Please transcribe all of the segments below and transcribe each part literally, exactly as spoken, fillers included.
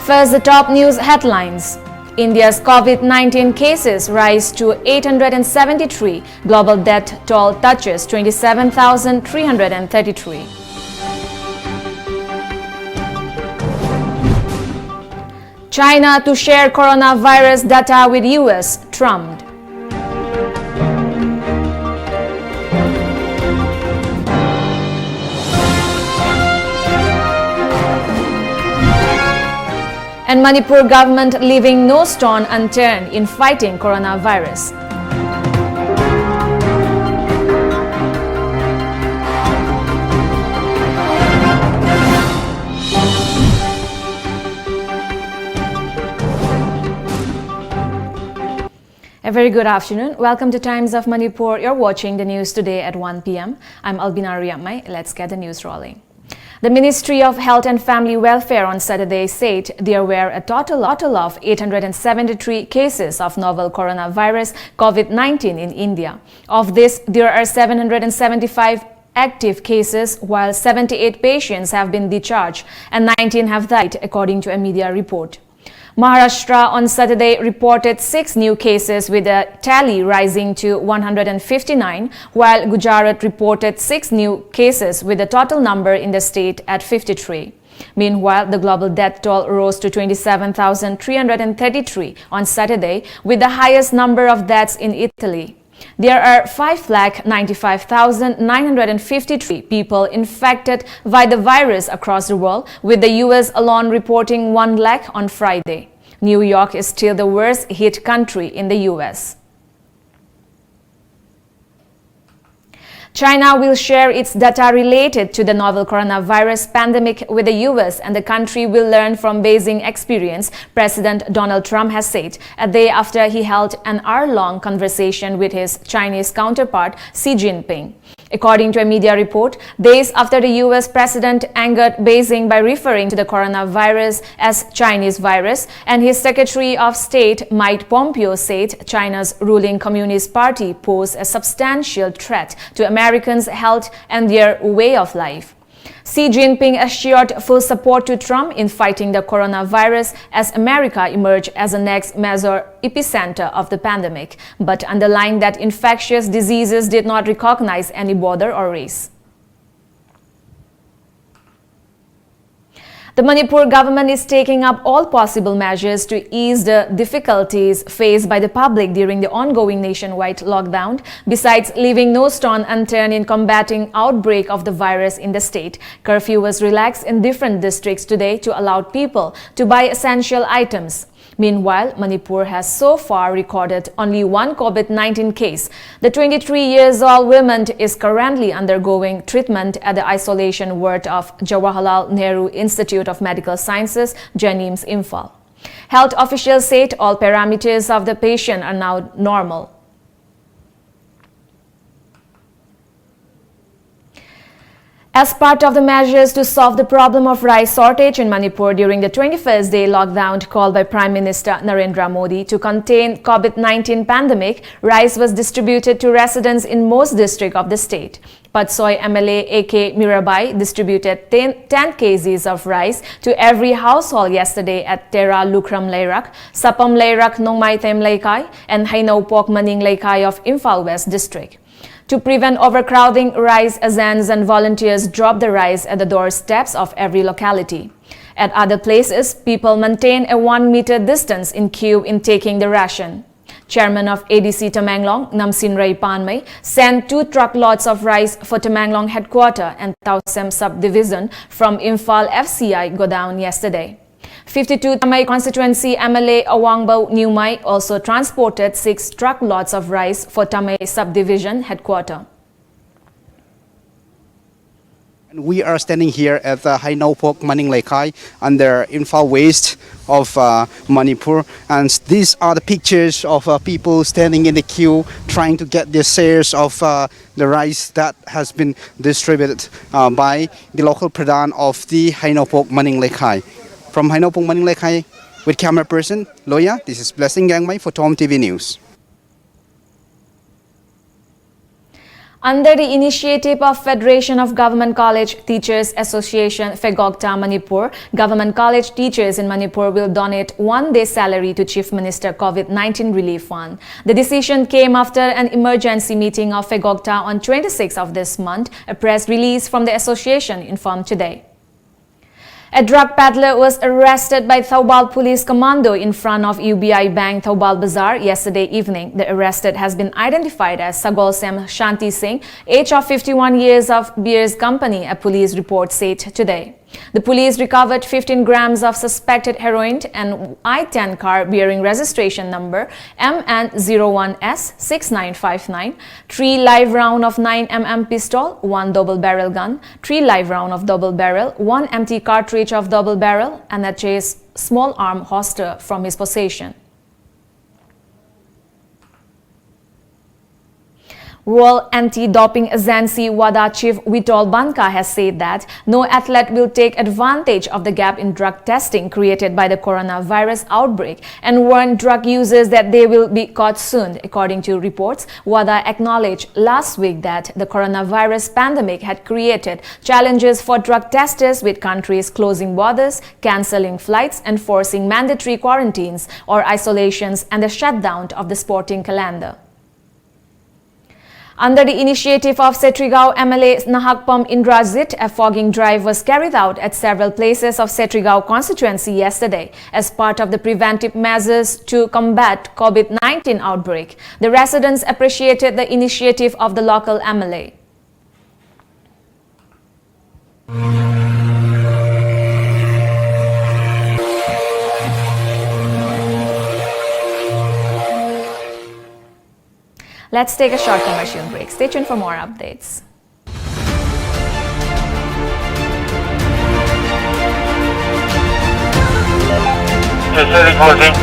First, the top news headlines. India's COVID nineteen cases rise to eight hundred seventy-three, global death toll touches twenty-seven thousand three hundred thirty-three. China to share coronavirus data with U S, Trump. And Manipur government leaving no stone unturned in fighting coronavirus. A very good afternoon. Welcome to Times of Manipur. You're watching the news today at one p m. I'm Albina Riamai. Let's get the news rolling. The Ministry of Health and Family Welfare on Saturday said there were a total, total of eight hundred seventy-three cases of novel coronavirus COVID nineteen in India. Of this, there are seven hundred seventy-five active cases, while seventy-eight patients have been discharged and nineteen have died, according to a media report. Maharashtra on Saturday reported six new cases, with a tally rising to one hundred fifty-nine, while Gujarat reported six new cases, with the total number in the state at fifty-three. Meanwhile, the global death toll rose to twenty-seven thousand three hundred thirty-three on Saturday, with the highest number of deaths in Italy. There are five lakh ninety-five thousand nine hundred fifty-three people infected by the virus across the world, with the U S alone reporting one lakh on Friday. New York is still the worst hit country in the U S. China will share its data related to the novel coronavirus pandemic with the U S, and the country will learn from Beijing experience, President Donald Trump has said, a day after he held an hour-long conversation with his Chinese counterpart Xi Jinping. According to a media report, days after the U S president angered Beijing by referring to the coronavirus as Chinese virus, and his Secretary of State Mike Pompeo said China's ruling Communist Party pose a substantial threat to Americans' health and their way of life. Xi Jinping assured full support to Trump in fighting the coronavirus as America emerged as the next major epicenter of the pandemic, but underlined that infectious diseases did not recognize any border or race. The Manipur government is taking up all possible measures to ease the difficulties faced by the public during the ongoing nationwide lockdown, besides leaving no stone unturned in combating outbreak of the virus in the state. Curfew was relaxed in different districts today to allow people to buy essential items. Meanwhile, Manipur has so far recorded only one COVID nineteen case. The twenty-three years old woman is currently undergoing treatment at the isolation ward of Jawaharlal Nehru Institute of Medical Sciences, JNIMS, Imphal. Health officials said all parameters of the patient are now normal. As part of the measures to solve the problem of rice shortage in Manipur during the twenty-first day lockdown called by Prime Minister Narendra Modi to contain COVID nineteen pandemic, rice was distributed to residents in most district of the state. Patsoi M L A A K Mirabai distributed ten, ten K Gs of rice to every household yesterday at Tera Lukram Leirak, Sapam Leirak Nongmaitem Leikai, and Hainaupok Maning Leikai of Imphal West District. To prevent overcrowding, rice agents and volunteers drop the rice at the doorsteps of every locality. At other places, people maintain a one meter distance in queue in taking the ration. Chairman of A D C Tamenglong, Namsin Ray Panmei, sent two truckloads of rice for Tamenglong headquarter and Tausem subdivision from Imphal F C I godown yesterday. fifty-two Tamei constituency M L A Awangbo Newmai also transported six truckloads of rice for Tamei subdivision headquarter. And we are standing here at the Hainaupok Maning Leikai under Imphal West of uh, Manipur. And these are the pictures of uh, people standing in the queue trying to get their shares of uh, the rice that has been distributed uh, by the local pradhan of the Hainaupok Maning Leikai. From Hainaupok Maning Leikai, with camera person Loya, this is Blessing Gangmai for Tom T V News. Under the initiative of Federation of Government College Teachers Association, FEGOGTA Manipur, government college teachers in Manipur will donate one day salary to Chief Minister COVID nineteen Relief Fund. The decision came after an emergency meeting of FEGOGTA on twenty-sixth of this month, a press release from the association informed today. A drug peddler was arrested by Thoubal Police Commando in front of U B I Bank, Thoubal Bazaar, yesterday evening. The arrested has been identified as Sagolsem Shanti Singh, age of fifty-one years, of Beers Company, a police report said today. The police recovered fifteen grams of suspected heroin and I ten car bearing registration number M N zero one S six nine five nine, three live round of nine M M pistol, one double barrel gun, three live round of double barrel, one empty cartridge of double barrel, and a chase small arm holster from his possession. World Anti-Doping Agency WADA chief Vitol Banka has said that no athlete will take advantage of the gap in drug testing created by the coronavirus outbreak and warned drug users that they will be caught soon. According to reports, WADA acknowledged last week that the coronavirus pandemic had created challenges for drug testers, with countries closing borders, cancelling flights, enforcing mandatory quarantines or isolations, and the shutdown of the sporting calendar. Under the initiative of Setrigaon M L A Nahakpam Indrajit, a fogging drive was carried out at several places of Setrigaon constituency yesterday as part of the preventive measures to combat COVID nineteen outbreak. The residents appreciated the initiative of the local M L A. Let's take a short commercial break. Stay tuned for more updates. This is reporting.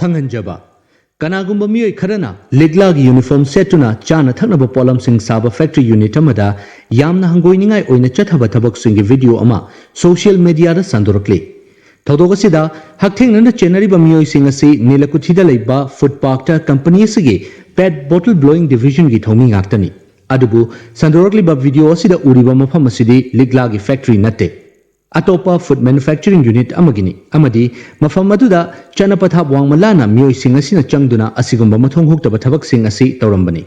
ꯈꯪꯍꯟꯖꯕ꯫ ꯀꯅꯥꯒꯨꯝꯕ ꯃꯤꯑꯣꯏ ꯈꯔꯅ ꯂꯤꯛꯂꯥꯒꯤ uniform ꯁꯦꯠꯇꯨꯅ ꯆꯥꯅ ꯊꯛꯅꯕ ꯄꯣꯠꯂꯝꯁꯤꯡ ꯁꯥꯕ factory unit ꯑꯃꯗ ꯌꯥꯝꯅ ꯍꯪꯒꯣꯏꯅꯤꯡꯉꯥꯏ ꯑꯣꯏꯅ ꯆꯠꯊꯕ ꯊꯕꯛꯁꯤꯡꯒꯤ ꯚꯤꯗꯤꯑꯣ ꯑꯃ ꯁꯣꯁꯤꯌꯦꯜ ꯃꯤꯗꯤꯌꯥꯗ ꯁꯟꯗꯣꯔꯛꯂꯤ꯫ ꯊꯧꯗꯣꯛ ꯑꯁꯤꯗ ꯍꯛꯊꯦꯡꯅꯅ ꯆꯦꯟꯅꯔꯤꯕ ꯃꯤꯑꯣꯏꯁꯤꯡ ꯑꯁꯤ ꯅꯤꯂꯀꯨꯊꯤꯗ ꯂꯩꯕ ꯐꯨꯗ ꯄꯥꯔꯛꯇ ꯀꯝꯄꯅꯤ ꯑꯁꯤꯒꯤ ꯄꯦꯠ ꯕꯣꯇꯜ ꯕ꯭ꯂꯣꯌꯤꯡ ꯗꯤꯚꯤꯖꯟꯒꯤ ꯊꯧꯃꯤ ꯉꯥꯛꯇꯅꯤ꯫ ꯑꯗꯨꯕꯨ ꯁꯟꯗꯣꯔꯛꯂꯤꯕ ꯚꯤꯗꯤꯑꯣ ꯑꯁꯤꯗ ꯎꯔꯤꯕ ꯃꯐꯝ ꯑꯁꯤꯗꯤ ꯂꯤꯛꯂꯥꯒꯤ ꯐꯦꯛꯇꯔꯤ ꯅꯠꯇꯦ꯫ ꯑꯇꯣꯞꯄ ꯐꯨꯗ ꯃꯦꯅꯨꯐꯦꯛꯆꯔꯤꯡ ꯌꯨꯅꯤꯠ ꯑꯃꯒꯤꯅꯤ ꯑꯃꯗꯤ ꯃꯐꯝ ꯑꯗꯨꯗ ꯆꯠꯅ ꯄꯊꯥꯞ ꯋꯥꯡꯃ ꯂꯥꯟꯅ ꯃꯤꯑꯣꯏꯁꯤꯡ ꯑꯁꯤꯅ ꯆꯪꯗꯨꯅ ꯑꯁꯤꯒꯨꯝꯕ ꯃꯊꯣꯡ ꯍꯨꯛꯇꯕ ꯊꯕꯛꯁꯤꯡ ꯑꯁꯤ ꯇꯧꯔꯝꯕꯅꯤ꯫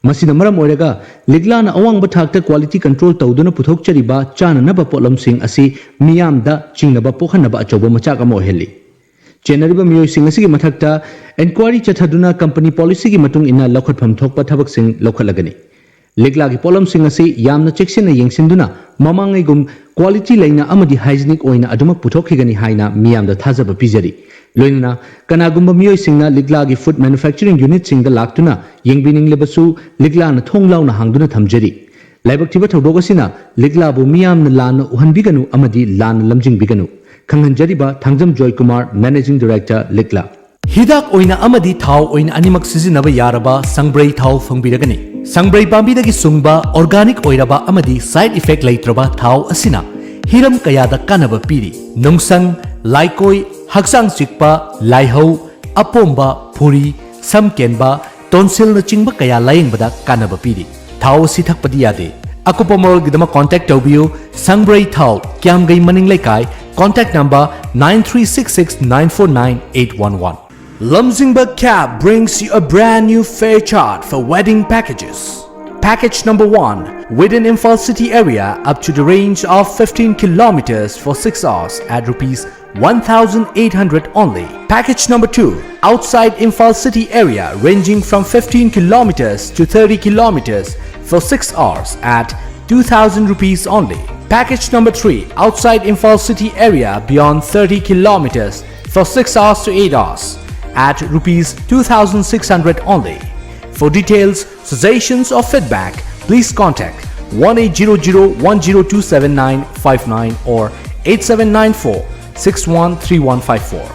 ꯃꯁꯤꯅ ꯃꯔꯝ ꯑꯣꯏꯔꯒ ꯂꯤꯛꯂꯥꯅ ꯑꯋꯥꯡꯕ ꯊꯥꯛꯇ ꯀ꯭ꯋꯥꯂꯤꯇꯤ ꯀꯟꯇ꯭ꯔꯣꯜ ꯇꯧꯗꯨꯅ ꯄꯨꯊꯣꯛꯆꯔꯤꯕ ꯆꯥꯅꯅꯕ ꯄꯣꯠꯂꯝꯁꯤꯡ ꯑꯁꯤ ꯃꯤꯌꯥꯝꯗ ꯆꯤꯡꯅꯕ ꯄꯣꯛꯍꯟꯅꯕ ꯑꯆꯧꯕ ꯃꯆꯥꯛ ꯑꯃ ꯑꯣꯏꯍꯜꯂꯤ꯫ ꯆꯦꯟꯅꯔꯤꯕ ꯃꯤꯑꯣꯏꯁꯤꯡ ꯑꯁꯤꯒꯤ ꯃꯊꯛꯇ ꯏꯟꯀ꯭ꯋꯥꯏꯔꯤ ꯆꯠꯊꯗꯨꯅ ꯀꯝꯄꯅꯤ ꯄꯣꯂꯤꯁꯤꯒꯤ ꯃꯇꯨꯡ ꯏꯟꯅ ꯂꯧꯈꯠꯐꯝ ꯊꯣꯛꯄ ꯊꯕꯛꯁꯤꯡ ꯂꯧꯈꯠꯂꯒꯅꯤ꯫ ꯂꯤꯛꯂꯥꯒꯤ ꯄꯣꯠꯂꯝꯁꯤꯡ ꯑꯁꯤ ꯌꯥꯝꯅ ꯆꯦꯛꯁꯤꯟꯅ ꯌꯦꯡꯁꯤꯟꯗꯨꯅ ꯃꯃꯥꯡꯉꯩꯒꯨꯝ ꯀ꯭ꯋꯥꯂꯤꯇꯤ ꯂꯩꯅ ꯑꯃꯗꯤ ꯍꯥꯏꯖꯤꯅꯤꯛ ꯑꯣꯏꯅ ꯑꯗꯨꯃꯛ ꯄꯨꯊꯣꯛꯈꯤꯒꯅꯤ ꯍꯥꯏꯅ ꯃꯤꯌꯥꯝꯗ ꯊꯥꯖꯕ ꯄꯤꯖꯔꯤ꯫ ꯂꯣꯏꯅꯅ ꯀꯅꯥꯒꯨꯝꯕ ꯃꯤꯑꯣꯏꯁꯤꯡꯅ ꯂꯤꯛꯂꯥꯒꯤ ꯐꯨꯗ ꯃꯦꯅꯨꯐꯦꯛꯆꯔꯤꯡ ꯌꯨꯅꯤꯠꯁꯤꯡꯗ ꯂꯥꯛꯇꯨꯅ ꯌꯦꯡꯕꯤꯅꯤꯡꯂꯕꯁꯨ ꯂꯤꯛꯂꯥꯅ ꯊꯣꯡ ꯂꯥꯎꯅ ꯍꯥꯡꯗꯨꯅ ꯊꯝꯖꯔꯤ꯫ ꯂꯥꯏꯕꯛ ꯊꯤꯕ ꯊꯧꯗꯣꯛ ꯑꯁꯤꯅ ꯂꯤꯛꯂꯥꯕꯨ ꯃꯤꯌꯥꯝꯅ ꯂꯥꯟꯅ ꯎꯍꯟꯕꯤꯒꯅꯨ ꯑꯃꯗꯤ ꯂꯥꯟꯅ ꯂꯝꯖꯤꯡꯕꯤꯒꯅꯨ꯫ ꯈꯪꯍꯟꯖꯔꯤꯕ ꯊꯥꯡꯖꯝ ꯖꯣꯏꯀꯨꯃꯥꯔ, ꯃꯦꯅꯦꯖꯤꯡ ꯗꯥꯏꯔꯦꯛꯇꯔ, ꯂꯤꯛꯂꯥ꯫ ꯍꯤꯗꯥꯛ ꯑꯣꯏꯅ ꯑꯃꯗꯤ ꯊꯥꯎ ꯑꯣꯏꯅ ꯑꯅꯤꯃꯛ ꯁꯤꯖꯤꯟꯅꯕ ꯌꯥꯔꯕ ꯁꯪꯕ꯭ꯔꯩ ꯊꯥꯎ ꯐꯪꯕꯤꯔꯒꯅꯤ꯫ ꯁꯪꯕ꯭ꯔꯩ ꯄꯥꯝꯕꯤꯗꯒꯤ ꯁꯨꯡꯕ ꯑꯣꯔꯒꯥꯅꯤꯛ ꯑꯣꯏꯔꯕ ꯑꯃꯗꯤ ꯁꯥꯏꯗ ꯏꯐꯦꯛ ꯂꯩꯇ꯭ꯔꯕ ꯊꯥꯎ ꯑꯁꯤꯅ ꯍꯤꯔꯝ ꯀꯌꯥꯗ ꯀꯥꯟꯅꯕ ꯄꯤꯔꯤ꯫ ꯅꯨꯡꯁꯪ, ꯂꯥꯏꯀꯣꯏ, ꯍꯛꯆꯥꯡ ꯆꯤꯛꯄ, ꯂꯥꯏꯍꯧ, ꯑꯄꯣꯝꯕ, ꯐꯨꯔꯤ, ꯁꯝ ꯀꯦꯟꯕ, ꯇꯣꯟꯁꯤꯜꯅꯆꯤꯡꯕ ꯀꯌꯥ ꯂꯥꯌꯦꯡꯕꯗ ꯀꯥꯟꯅꯕ ꯄꯤꯔꯤ꯫ ꯊꯥꯎ ꯑꯁꯤ ꯊꯛꯄꯗꯤ ꯌꯥꯗꯦ꯫ ꯑꯀꯨꯞꯄ ꯃꯔꯣꯜꯒꯤꯗꯃꯛ ꯀꯣꯟꯇꯦꯛ ꯇꯧꯕꯤꯌꯨ꯫ ꯁꯪꯕ꯭ꯔꯩ ꯊꯥꯎ, ꯀ꯭ꯌꯥꯝꯒꯩ ꯃꯅꯤꯡ ꯂꯩꯀꯥꯏ, contact number nine three six six nine four nine eight one one. Lamjingba Cab brings you a brand new fare chart for wedding packages. Package number one, within Imphal city area up to the range of fifteen kilometers for six hours at rupees one thousand eight hundred only. Package number two, outside Imphal city area ranging from fifteen kilometers to thirty kilometers for six hours at two thousand rupees only. Package number three, outside Imphal city area beyond thirty kilometers for six hours to eight hours at rupees two thousand six hundred only. For details, suggestions or feedback, please contact one eight zero zero one zero two seven nine five nine or eight seven nine four six one three one five four.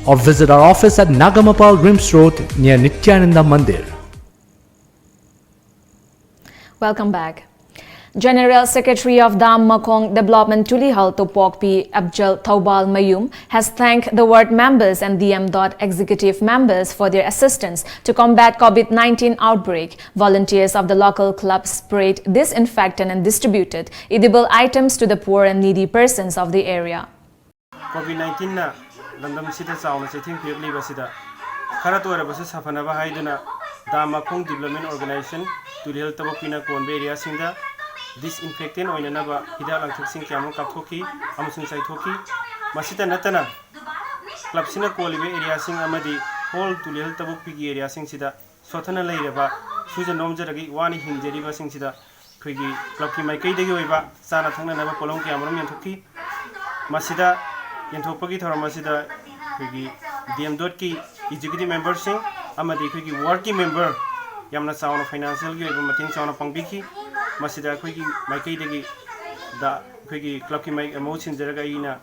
Or visit our office at Nagamapal Rims Road near Nityananda Mandir. Welcome back. General Secretary of Dam Makhong Development Tulihal Topokpi Abjal Thoubal Mayum has thanked the ward members and D M dot executive members for their assistance to combat COVID nineteen outbreak. Volunteers of the local club sprayed disinfectant and distributed edible items to the poor and needy persons of the area. COVID nineteen ꯅ ꯂꯝꯗꯝꯁꯤꯗ ꯆꯥꯎꯅ ꯆꯩꯊꯦꯡ ꯄꯤꯔꯛꯂꯤꯕ ꯑꯁꯤꯗ ꯈꯔꯇ ꯑꯣꯏꯔꯕꯁꯨ ꯁꯥꯐꯅꯕ ꯍꯥꯏꯗꯨꯅ dam ꯃꯈꯣꯡ ꯗꯤꯕ꯭ꯂꯞꯃꯦꯟ ꯑꯣꯔꯒꯅꯥꯏꯖꯦꯁꯟ ꯇꯨꯂꯤꯍꯜ ꯇꯕꯣꯛꯄꯤꯅ ꯀꯣꯟꯕ ꯑꯦꯔꯤꯌꯥꯁꯤꯡꯗ ꯗꯤꯁꯏꯟꯐꯦꯛꯇꯦꯟ ꯑꯣꯏꯅꯅꯕ ꯍꯤꯗꯥꯛ ꯂꯥꯡꯊꯛꯁꯤꯡ ꯀꯌꯥꯃꯔꯨꯝ ꯀꯥꯞꯊꯣꯛꯈꯤ ꯑꯃꯁꯨꯡ ꯆꯥꯏꯊꯣꯛꯈꯤ꯫ ꯃꯁꯤꯇ ꯅꯠꯇꯅ ꯀ꯭ꯂꯕꯁꯤꯅ ꯀꯣꯜꯂꯤꯕ ꯑꯦꯔꯤꯌꯥꯁꯤꯡ ꯑꯃꯗꯤ ꯍꯣꯜ ꯇꯨꯂꯤꯍꯜ ꯇꯕꯣꯛꯄꯤꯒꯤ ꯑꯦꯔꯤꯌꯥꯁꯤꯡꯁꯤꯗ ꯁꯣꯠꯊꯅ ꯂꯩꯔꯕ ꯁꯨꯖ ꯅꯣꯝꯖꯔꯒ ꯋꯥꯅ ꯍꯤꯡꯖꯔꯤꯕꯁꯤꯡꯁꯤꯗ ꯑꯩꯈꯣꯏꯒꯤ ꯀ꯭ꯂꯕꯀꯤ ꯃꯥꯏꯀꯩꯗꯒꯤ ꯑꯣꯏꯕ ꯆꯥꯅ ꯊꯛꯅꯅꯕ ꯄꯣꯠꯂꯝ ꯀꯌꯥ ꯃꯔꯨꯝ ꯌꯦꯟꯊꯣꯛꯈꯤ꯫ ꯃꯁꯤꯗ ꯌꯦꯟꯊꯣꯛꯄꯒꯤ ꯊꯧꯔꯝ ꯑꯁꯤꯗ ꯑꯩꯈꯣꯏꯒꯤ ꯗꯤ ꯑꯦꯝ ꯗꯣꯠꯀꯤ ꯑꯦꯛꯖꯤꯀ꯭ꯌꯨꯇꯤꯚ ꯃꯦꯝꯕꯔꯁꯤꯡ ꯑꯃꯗꯤ ꯑꯩꯈꯣꯏꯒꯤ ꯋꯥꯔꯗꯀꯤ ꯃꯦꯝꯕꯔ ꯌꯥꯝꯅ ꯆꯥꯎꯅ ꯐꯥꯏꯅꯥꯟꯁꯤꯌꯦꯜꯒꯤ ꯑꯣꯏꯕ ꯃꯇꯦꯡ ꯆꯥꯎꯅ ꯄꯥꯡꯕꯤꯈꯤ꯫ ꯃꯁꯤꯗ ꯑꯩꯈꯣꯏꯒꯤ ꯃꯥꯏꯀꯩꯗꯒꯤ ꯗ ꯑꯩꯈꯣꯏꯒꯤ ꯀ꯭ꯂꯕꯀꯤ ꯃꯍꯨꯠ ꯁꯤꯟꯖꯔꯒ ꯑꯩꯅ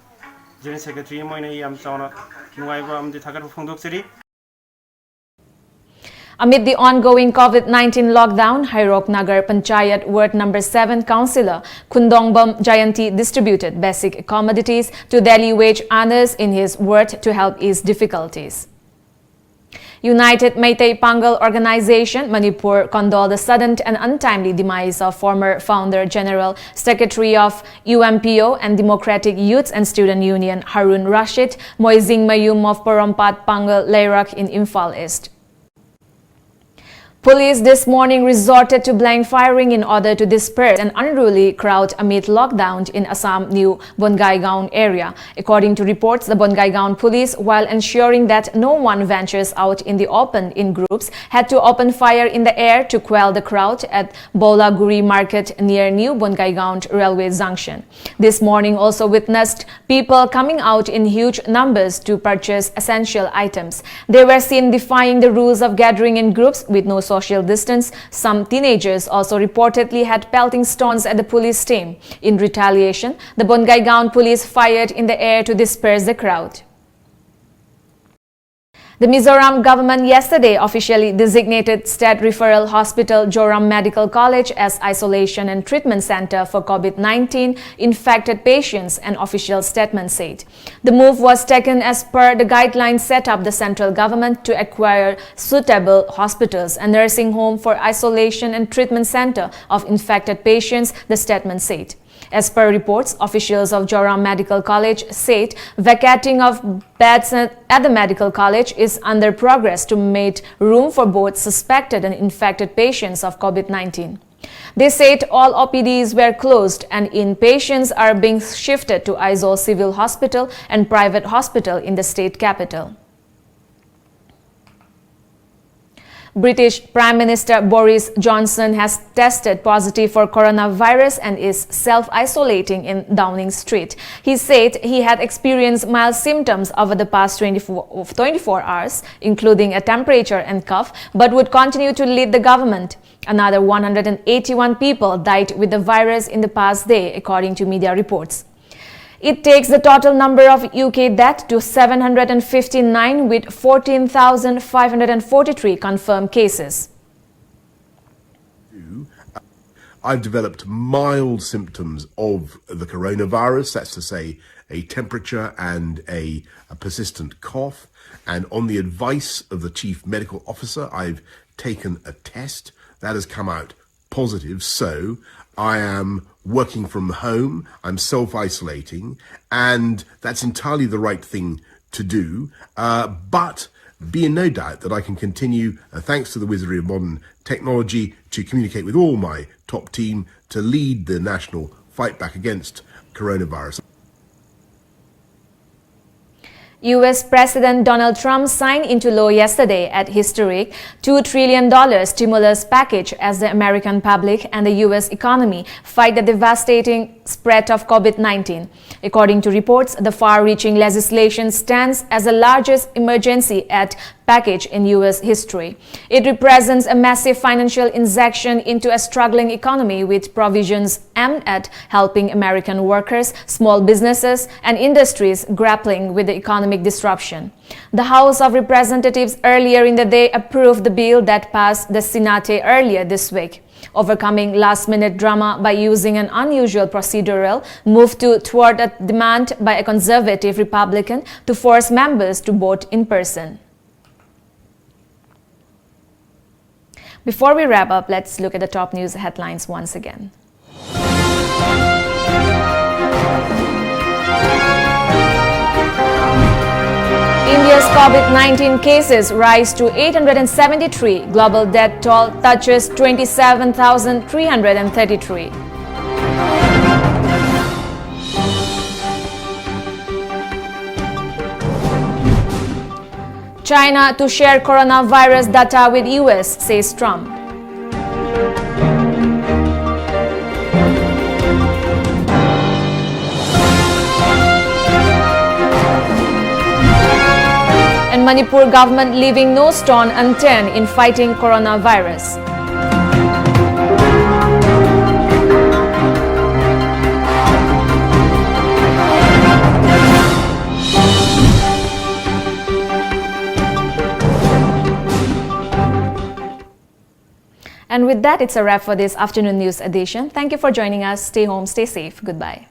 ꯖꯦꯅꯔꯦꯜ ꯁꯦꯀ꯭ꯔꯦꯇꯔꯤ ꯑꯃ ꯑꯣꯏꯅ ꯑꯩ ꯌꯥꯝ ꯆꯥꯎꯅ ꯅꯨꯡꯉꯥꯏꯕ ꯑꯃꯗꯤ ꯊꯥꯒꯠꯄ ꯐꯣꯡꯗꯣꯛꯆꯔꯤ꯫ Amid the ongoing COVID nineteen lockdown, Hairok Nagar Panchayat Ward Number seven Councillor Khundongbam Jayanti distributed basic commodities to daily wage earners in his ward to help ease difficulties. United Meitei Pangal Organization Manipur condoled the sudden and untimely demise of former founder, General Secretary of U M P O and Democratic Youth and Student Union Harun Rashid Moizing Mayum of Porompat Pangal Leirak in Imphal East. Police this morning resorted to blank firing in order to disperse an unruly crowd amid lockdown in Assam New Bongaigaon area. According to reports, the Bongaigaon police, while ensuring that no one ventures out in the open in groups, had to open fire in the air to quell the crowd at Bolaguri Market near New Bongaigaon railway junction. This morning also witnessed people coming out in huge numbers to purchase essential items. They were seen defying the rules of gathering in groups with no social distance. Some teenagers also reportedly had pelting stones at the police team. In retaliation, the Bongaigaon police fired in the air to disperse the crowd. The Mizoram government yesterday officially designated State Referral Hospital Joram Medical College as isolation and treatment center for COVID nineteen infected patients, an official statement said. The move was taken as per the guidelines set up the central government to acquire suitable hospitals and nursing home for isolation and treatment center of infected patients, the statement said. As per reports, officials of Joram Medical College said vacating of beds at the medical college is under progress to make room for both suspected and infected patients of COVID nineteen. They said all O P Ds were closed and inpatients are being shifted to Aizawl Civil Hospital and private hospital in the state capital. British Prime Minister Boris Johnson has tested positive for coronavirus and is self-isolating in Downing Street. He said he had experienced mild symptoms over the past twenty-four, of twenty-four hours, including a temperature and cough, but would continue to lead the government. Another one hundred eighty-one people died with the virus in the past day, according to media reports. It takes the total number of U K death to seven hundred fifty-nine, with fourteen thousand five hundred forty-three confirmed cases. I've developed mild symptoms of the coronavirus, that's to say, a temperature and a, a persistent cough. And on the advice of the chief medical officer, I've taken a test that has come out positive. So I am working from home, I'm self isolating, and that's entirely the right thing to do. Uh, but be in no doubt that I can continue, uh, thanks to the wizardry of modern technology, to communicate with all my top team to lead the national fight back against coronavirus. U S President Donald Trump signed into law yesterday a historic two trillion dollars stimulus package as the American public and the U S economy fight the devastating spread of COVID nineteen. According to reports, the far-reaching legislation stands as the largest emergency aid package in U S history. It represents a massive financial injection into a struggling economy, with provisions aimed at helping American workers, small businesses, and industries grappling with the economic disruption. The House of Representatives earlier in the day approved the bill that passed the Senate earlier this week, overcoming last-minute drama by using an unusual procedural move to thwart a demand by a conservative Republican to force members to vote in person. Before we wrap up, let's look at the top news headlines once again. India's COVID nineteen cases rise to eight hundred seventy-three, global death toll touches twenty-seven thousand three hundred thirty-three. China to share coronavirus data with U S, says Trump. And Manipur government leaving no stone unturned in fighting coronavirus. And with that, it's a wrap for this afternoon news edition. Thank you for joining us. Stay home, stay safe. Goodbye.